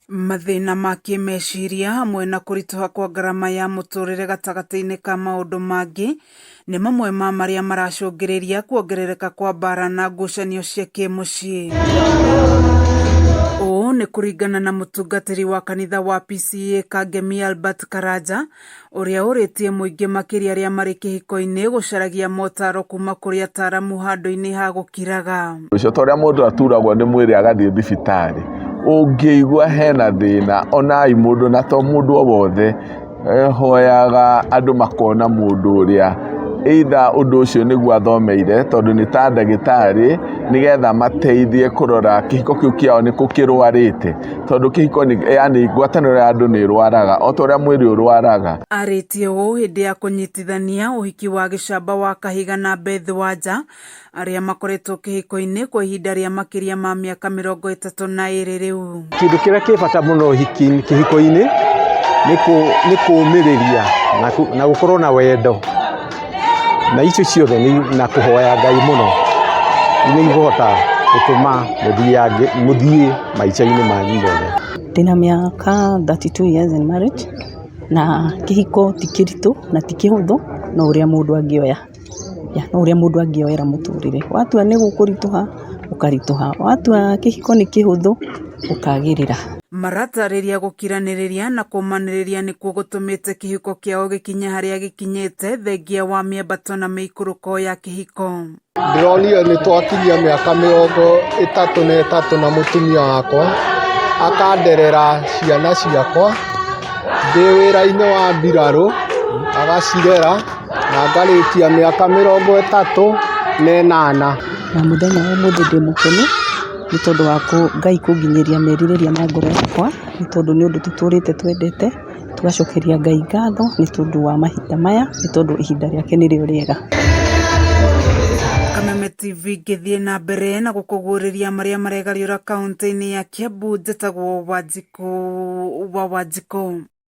Mathĩna ma kĩmeciria hamwe na kũritũha kwa ngarama ya mũtũrĩre gatagatĩ-inĩ ka maũndũ mangĩ nĩ mamwe ma marĩa maracũngĩrĩria kuongerereka kwa mbara na ngucanio cia kĩmũciĩ. Ũũ nĩ kũringana na mũtungatĩri wa kanitha wa PCEA Kangemi Albert Karanja ũrĩa ũrĩtie mũingĩ makĩria arĩa marĩ kĩhiko-inĩ gũcaragia motaro kuma kũrĩ ataramu handũ-inĩ ha gũkiraga. Ũcio ta ũrĩa mũndũ aturagwo nĩ mwĩrĩ agathiĩ thibitarĩ, ũngĩigua hena thĩna onai mũndũ na to mũndũ o wothe, hoyaga andũ makona mũndũ ũrĩa either ũndũ ũcio nĩguo athomeire tondũ nĩ ta ndagĩtarĩ, nĩgetha mateithie kũrora kĩhiko kĩu kĩao nĩkũ kĩrwarĩte, tondũ kĩhiko yaani ngwatanĩro ya andũ nĩ ĩrwaraga o ta ũrĩa mwĩrĩ ũrwaraga. Arĩtie ũũ hĩndĩ ya kũnyitithania ũhiki wa gĩcamba wa Kahiga na Beth Wanja arĩa makoretwo kĩhiko-inĩ kwa ihinda rĩa makĩria ma mĩaka 32 rĩu. Kĩndũ kĩrĩa kĩ bata mũno kĩhiko-inĩ nĩ kũũmĩrĩria na gũkorwo na wendo, na icio ciothe na kũhoya Ngai mũno nĩ ikũhota gũtũma mũthiĩ maica-inĩ manyu mothe. Ndĩna mĩaka 32 years in marriage na kĩhiko ti kĩritũ na ti kĩhũthũ no ũrĩa mũndũ angĩoya. No ũrĩa mũndũ angĩoera mũtũrĩre, watua nĩ gũkũritũha ũkaritũha, watua kĩhiko nĩ kĩhũthũ ũkagĩrĩra. Maratarĩria gũkiranĩrĩria na kũmanĩrĩria nĩkuo gũtũmĩte kĩhiko kĩao gĩkinye harĩa gĩkinyĩte thengia wa mĩambato na mĩikũrũko ya kĩhiko. Ndĩronire nĩ twakinyia mĩaka 33 na mũtumia wakwa, akanderera ciana ciakwa ndĩ wĩra-inĩ wa mbirarũ, agacirera. Na ngarĩkia mĩaka 38. Na mũthenya wa ũmũthĩ ndĩ mũkenu nĩ tondũ wa Ngai kũnginyĩria merirĩria ma ngoro yakwa, nĩ tondũ nĩ ũndũ tũtũrĩte twendete, tũgacokeria Ngai ngatho nĩ tondũ wa mahinda maya, nĩ tondũ ihinda rĩake nĩrĩo rĩega. Kameme TV ngĩthiĩ na mbere na gũkũguũrĩria marĩa maregariũra kaũntĩ-inĩ ya Kiambu, njĩtagwo Wanjikũ wa Wanjikũ.